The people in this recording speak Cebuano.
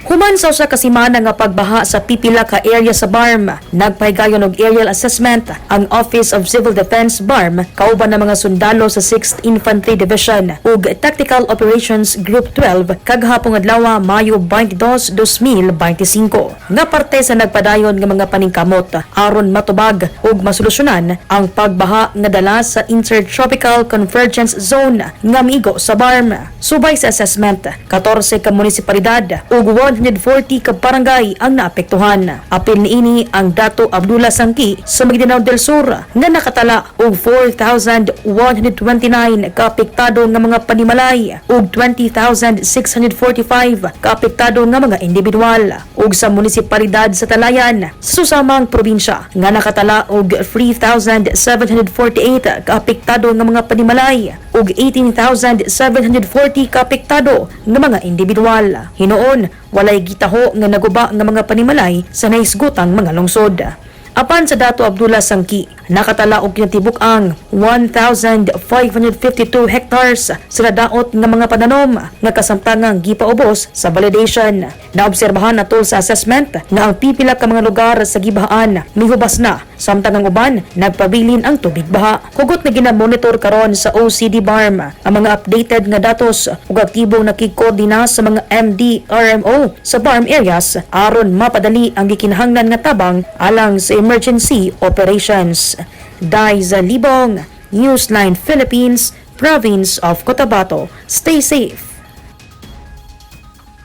Human sa usa ka semana nga pagbaha sa pipila ka area sa BARMM, nagpahigayon og aerial assessment ang Office of Civil Defense BARMM kauban ng mga sundalo sa 6th Infantry Division ug Tactical Operations Group 12 kagahapong adlaw, Mayo 22, 2025. Nga parte sa nagpadayon nga mga paningkamot aron matubag ug masolusyonan ang pagbaha nga dala sa Intertropical Convergence Zone nga miigo sa BARMM. Subay sa assessment, 14 ka munisipalidad ug 140 ka barangay ang naapektuhan. Apil niini ang Datu Abdullah Sangki sa Maguindanao del Sur nga nakatala og 4,129 kaapektado nga mga panimalay ug 20,645 kaapektado nga mga individual, ug sa munisipalidad sa Talayan sa susamang probinsya nga nakatala og 3,748 kaapektado nga mga panimalay ug 18,740 kaapektado nga mga individual. Hinuon, walay gitaho nga naguba nga mga panimalay sa nahisgutang mga lungsod. Apan sa Datu Abdullah Sangki, nakatala og kinatibuk-ang 1,552 hectares sa nadaot nga mga pananom nga kasamtangang gipaubos sa validation. Naobserbahan atol sa assessment nga ang pipila ka mga lugar sa gibahaan mihubas na, samtang ang uban nagpabilin ang tubig baha. Hugot na ginamonitor karon sa OCD BARMM ang mga updated nga datos ug aktibong nakigkoordina sa mga MDRMO sa BARMM areas aron mapadali ang gikinahanglan nga tabang alang sa emergency operations. Daiza Libong, Newsline Philippines, Province of Cotabato. Stay safe.